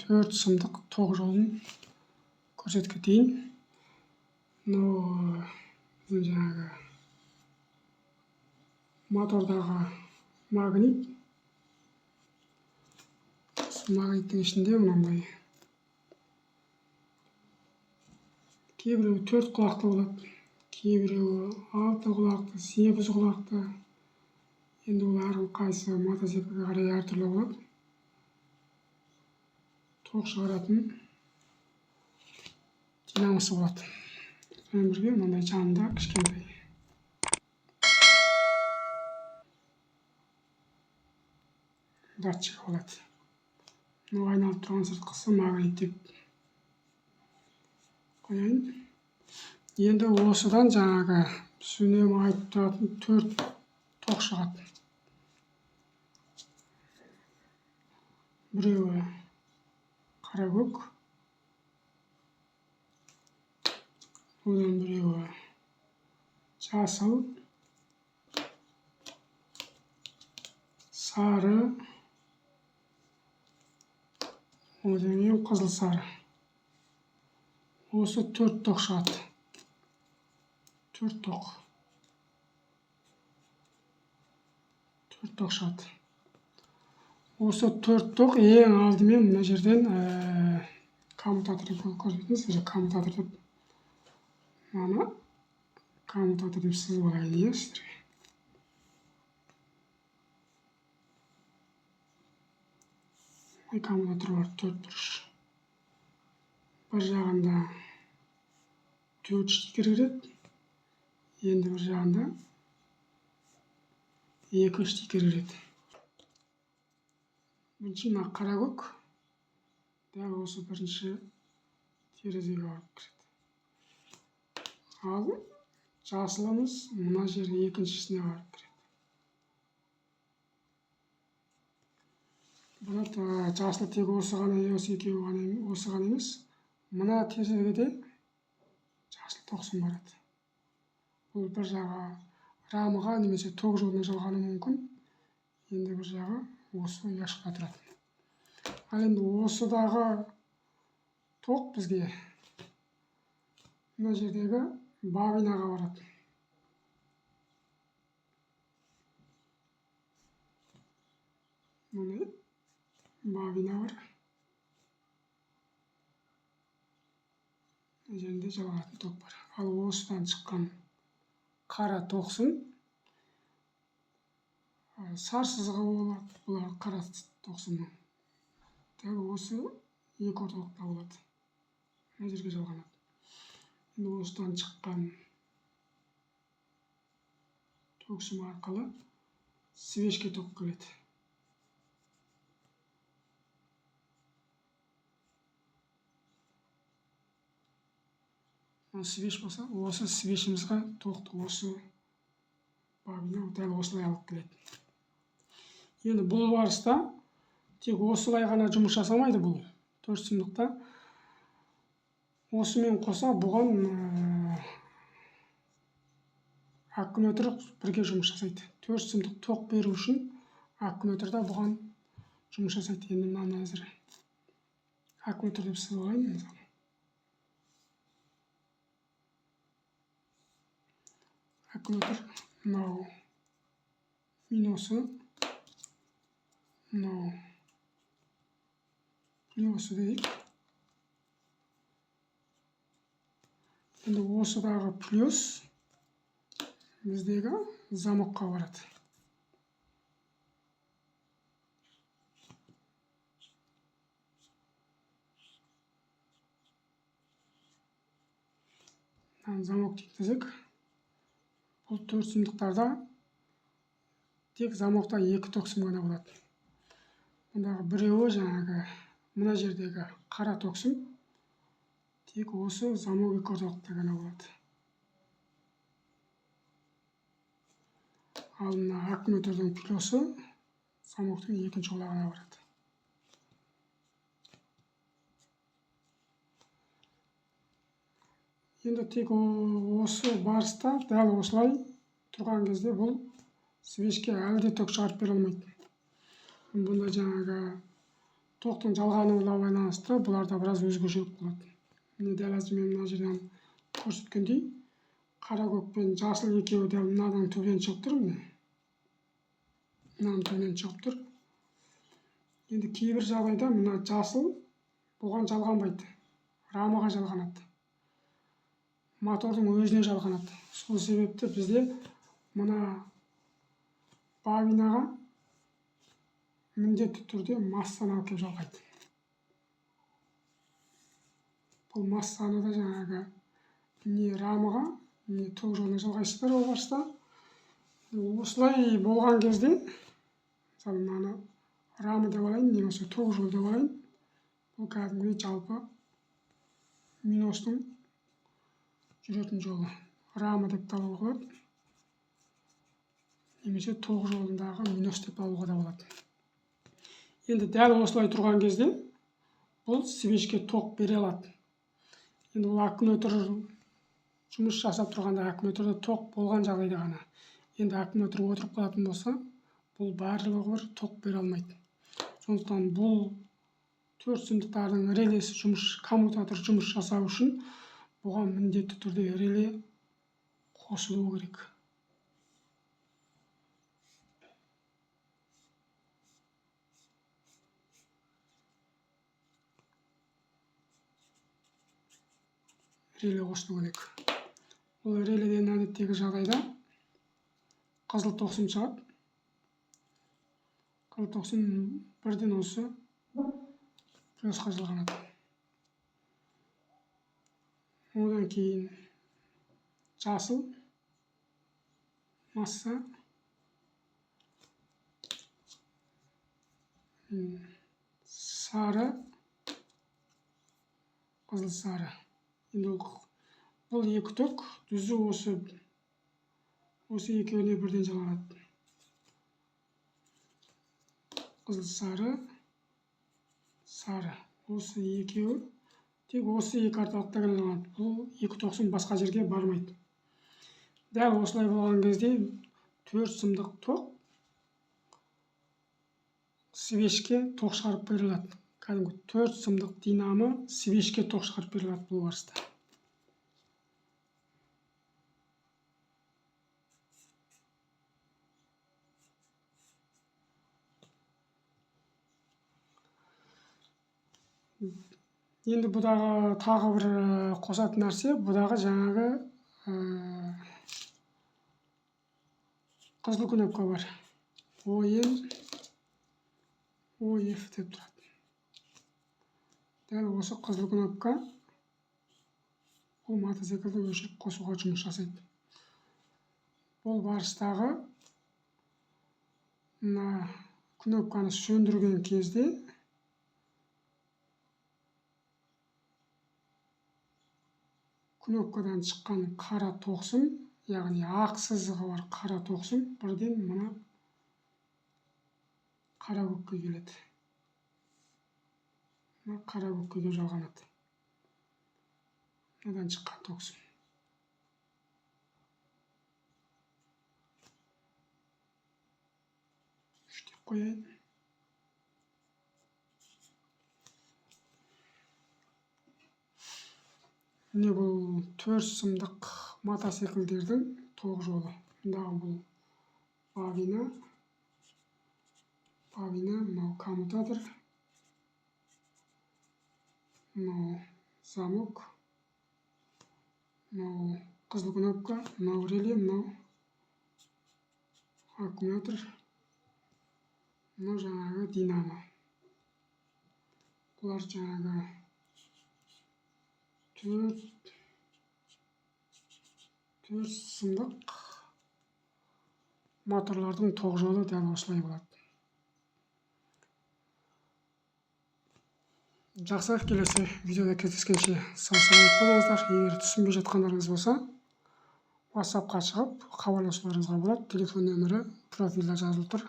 Төрт сымдық тоқ жолын көрсетіп кетейін. Мынау біздің жаңағы мотордағы магнит. Осы магниттің ішінде мынандай кейбіреуі төрт құлақты болады, кейбіреуі алты құлақты, сегіз құлақты. Енді ол әр қайсы мотоциклге қарай әртүрлі болады. Тоқ шығаратын динамосы болады. Сонымен бірге мынандай жанында кішкентай датчик болады. Мынау айналып тұрған сыртқысы магнит деп қояйын. Енді осыдан жаңағы біз үнемі айтып тұратын төрт тоқ шығады. Біреуі қара көк, одан біреуі жасыл, сары, одан кейін қызыл сары. Осы төрт тоқ шығады. Төрт тоқ. Төрт тоқ шығады. Осы төрт тоқ ең алдымен мына жерден коммутатор деп көрсететін сіздерге коммутатор деп, мынаны коммутатор деп сызып алайын, иә, сіздерге. Коммутатор бар, төрт бұрыш. Бір жағында төрт штикер кіреді, енді бір жағында екі штикер кіреді. Бірінші мына қара көк дәл осы бірінші терезеге барып кіреді. Ал жасылымыз мына жерге екіншісіне барып кіреді. Бұны жасыл тек осы ғана, осы екеуі ғана, осы ғана емес, мына терезеге де жасыл тоқсын барады. Бұл бір жағы рамаға немесе ток жолына жалғануы мүмкін. Енді бір жағы осы ұяшықта тұрады. Ал енді осыдағы тоқ бізге мына жердегі бабинаға барады. Міне бабина бар. Мына жерде жалғанатын ток бар. Ал осыдан шыққан қара тоқсын сар сызығы болады. Бұлар қара тоқсынның. Дәл осы екі орталықта болады. Мына жерге жалғанады. Енді осыдан шыққан тоқсым арқылы свечке тоқ келеді. Свеч болса, осы свечімізге тоқты осы бабина дәл осылай алып келеді. Енді бұл барыста тек осылай ғана жұмыс жасамайды бұл төрт сымдықта. Осымен қоса бұған аккумулятор бірге жұмыс жасайды. Төрт сымдық тоқ беру үшін аккумулятор да бұған жұмыс жасайды. Енді мынаны әзір аккумулятор деп сызып алайын мысалы. Аккумулятор мынау минусы, мынау плюсы дейік. Енді осыдағы плюс біздегі замокқа барады. Мынаны замок десек, бұл төрт сымдықтарда тек замокта екі тоқсым ғана болады. Бұндағы біреуі жаңағы мына жердегі қара тоқсым тек осы замок екі орталықта ғана болады. Ал мына аккумулятордың плюсы замоктың екінші құлағына барады. Енді тек осы барыста дәл осылай тұрған кезде бұл свечке әлі де ток шығарып бере алмайды. Бұнда жаңағы Тоқтың жалғануына байланысты бұларда біраз өзгешелік болады. Міне, дәл қазір мен мына жерден көрсеткендей, қара көк пен жасыл екеуі дәл мынадан түбінен шығып тұр, міне. Мынаның түбінен шығып тұр. Енді кейбір жағдайда мына жасыл бұған жалғанбайды, рамаға жалғанады. Мотордың өзіне жалғанады. Сол себепті бізде мына бобинаға міндетті түрде массаны алып келіп жалғайды. Бұл массаны да жаңағы не рамаға, не ток жолына жалғайсыздар ол баста. Осылай болған кезде, мысалы, мынаны рама деп алайын, не болмаса ток жол деп алайын. Бұл кәдімгідей жалпы минустың жүретін жолы. Рама деп те алуға болады, немесе ток жолындағы минус деп алуға да болады. Енді дәл осылай тұрған кезде бұл свечке ток бере алады. Енді бұл аккумулятор жұмыс жасап тұрғанда аккумуляторда ток болған жағдайда ғана. Енді аккумулятор отырып қалатын болса, бұл барлығы бір ток бере алмайды. Сондықтан бұл төрт сымдықтардың релесі жұмыс, коммутатор жұмыс жасау үшін бұған міндетті түрде реле қосылуы керек. Реле қосылу керек. Бұл реледен әдеттегі жағдайда қызыл тоқсым шығады. Қызыл тоқсым бірден осы плюсқа жалғанады. Одан кейін жасыл масса, сары, қызыл сары. Енді бұл екі ток түзу осы екеуіне бірден жалғанады. Қызыл сары, сары. Осы екеуі тек осы екі орталықта ғана жалғанады. Бұл екі тоқсым басқа жерге бармайды. Дәл осылай болған кезде төрт сымдық тоқ свечке тоқ шығарып бере алады. Кәдімгі төрт сымдық динамо свечке тоқ шығарып бере алады бұл барыста. Енді бұдағы тағы бір қосатын нәрсе, бұдағы жаңағы қызыл кнопка бар. ОН, ОФ деп тұрады. Дәл осы қызыл кнопка бұл мотоциклді өшіріп қосуға жұмыс жасайды. Бұл барыстағы мына кнопканы сөндірген кезде кнопкадан шыққан қара тоқсым, яғни ақ сызығы бар қара тоқсым бірден мына қара көкке келеді. Мына қара көкке келіп жалғанады. Мынадан шыққан тоқсым. Үш деп қояйын. Міне бұл төрт сымдық мотоциклдердің тоқ жолы. Мындағы бұл бобина, мынау коммутатор, мынау замок, мынау қызыл кнопка, мынау реле, мынау аккумулятор, мынау жаңағы динамо. Бұлар жаңағы төрт сымдық моторлардың тоқ жолы дәл осылай болады. Жақсы, келесі видеода кездескенше сау саламат болыңыздар. Егер түсінбей жатқандарыңыз болса, WhatsApp-қа шығып хабарласуларыңызға болады. Телефон нөмірі профильде жазылып тұр.